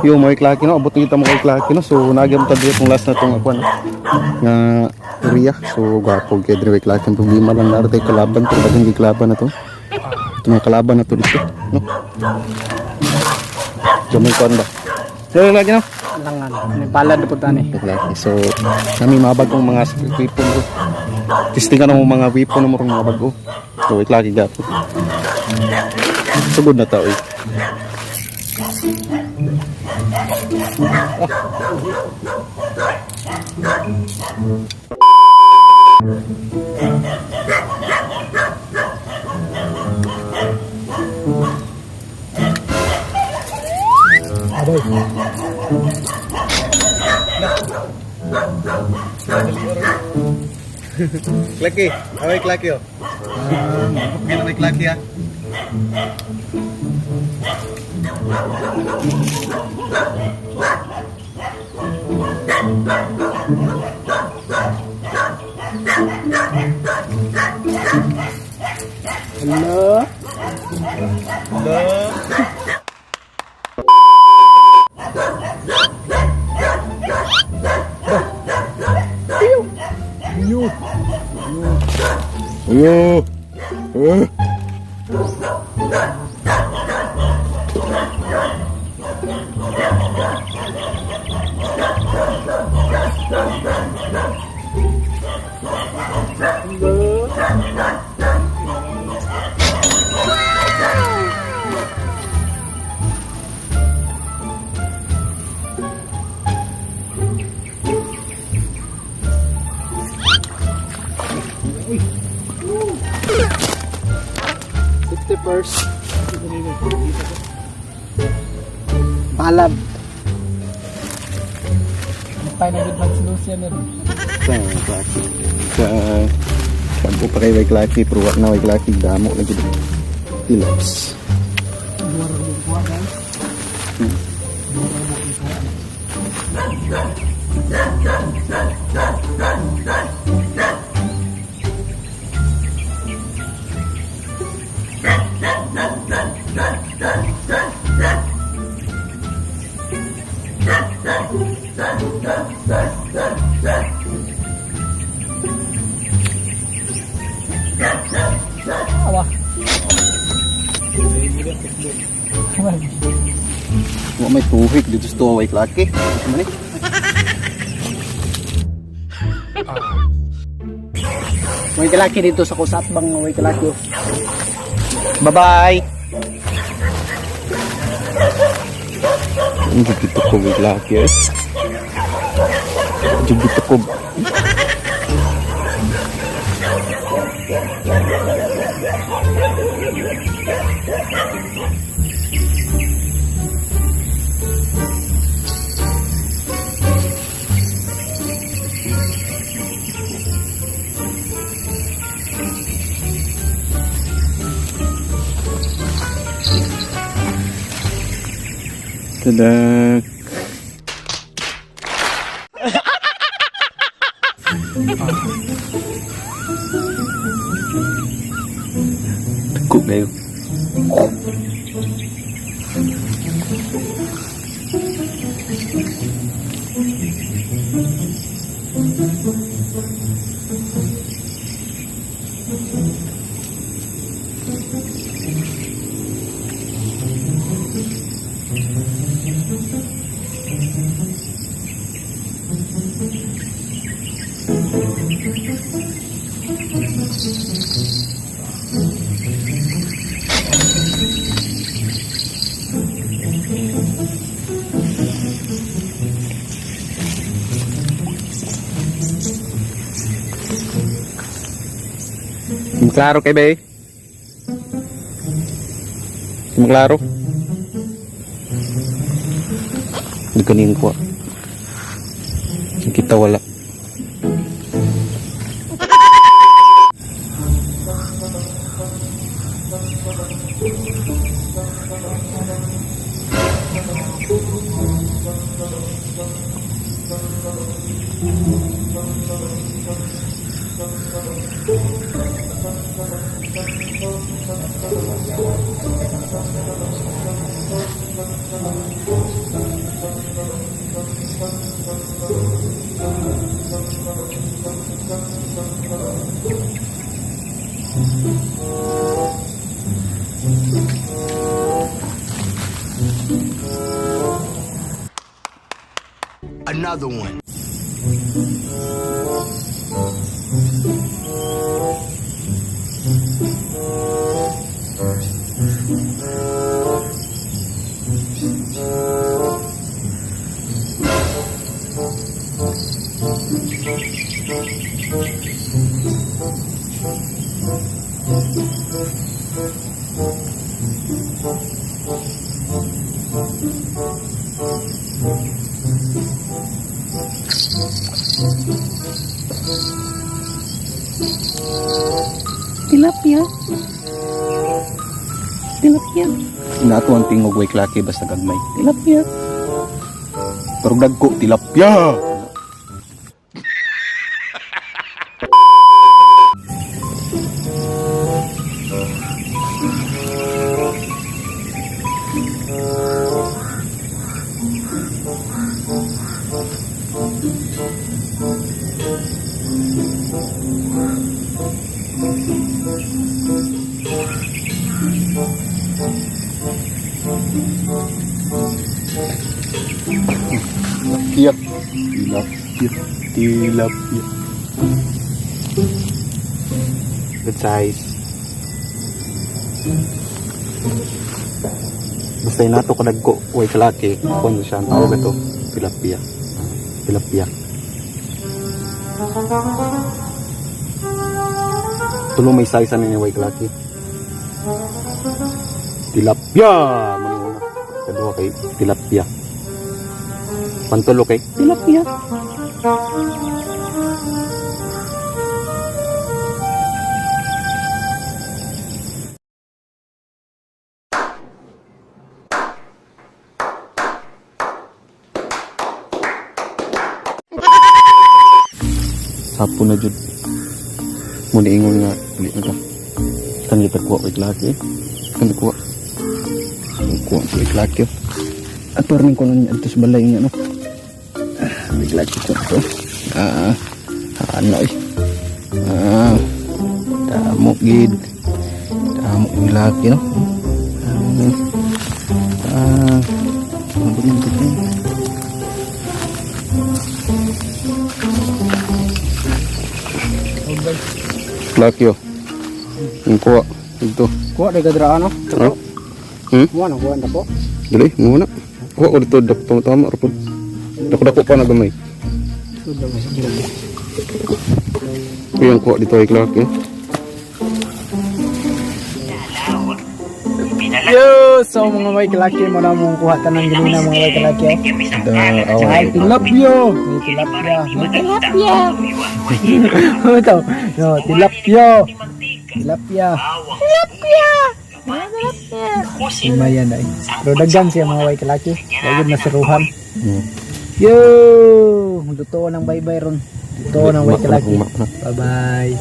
Yo, mga klaki no, abot na kita mga klaki no. So nagyam ta diri itong last na tong ako no, nga area. So gwapo kay diri klaki, ang problema lang naa tay kalaban pero daghang giklaban na to. Ito mga kalaban na to dito, no. Gamay kuan ba? Pero lagi no. Langan. May balad na po tani. Klaki. So kami mga bagong mga weapon bro. Testing ka ng mga weapon mo mga bago. So wait lagi gapo. Sugod na tao eh. Klaki, away klaki oh. Ah, away klaki ah. Hello. Hello. Yo. Yo. Eh. Safety first. Balad. Tayo na gud mag-snooze yan. Sa klaki. Sa Bago pa kay way klaki pero wa na way klaki damo lagi. Tilaps. Awa. Wa may tuhig dito sa tuwa way klaki. Ano man eh? May kalaki dito sa kusatbang may kalaki. Bye-bye. Ang dito ko way klaki eh. Dito ko. Tada. Dako kayo. Klaro kay bay. Klaro. Hindi ko niyang kuha. Kita wala. Another one. Tilapia. Tilapia. Nato ang tingog way klaki basta gagmay. Tilapia. Pero dagko tilapia. Tilapia. Tilapia. Tilapia. Good size. Basta yung nato kadagko, way kalaki, kung siya ang tawag ito, tilapia. Tilapia. Tulo may size ano ni way kalaki. Tilapia! Muna una. Kaduha kay tilapia. Pantulo kay tilapia. Sapo na jud. Muna ingon nga dili na ka. Kan kita kuha kay laki. Kan kuha. Kuha kay laki. Ato rin ko nun adto sa balay nga no. Ah, may laki ko to. Ah, ano eh. Ah, damo gid. Damo yung laki no. Ah, ah, ano ba yun? Laki oh. Ang kuha. Ito. Kuha na gadra ano? Ha? Hmm? Kuha na kuha na ko. Dali, muna. Kuha ko dito. Dako tama tama. Rapod. Dako dako pa na gamay. Ito daw sa gilid. Yung kuha dito ay Clark eh. Yo, so mga may kalaki mo na mong kuha tanang ganina mga may kalaki. Da, Ay, tilapia. May tilapia. May tilapia. Ito. No, tilapia. Tilapia. Tilapia. Lumayan ay. Pero daghan siya mga way kalaki. Lagi nasiruhan. Yo! Totoo ng bye-bye ron. Totoo ng way kalaki. Bye-bye.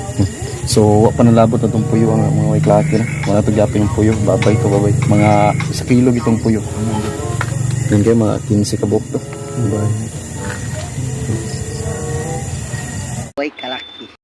So, wa pa nalabot na itong puyo ang mga way klaki na. Wala ito gyapin ng puyo. Babay to, babay. Mga isa kilo itong puyo. Yun kayo, mga 15 kabuk to. Bye. Way kalaki.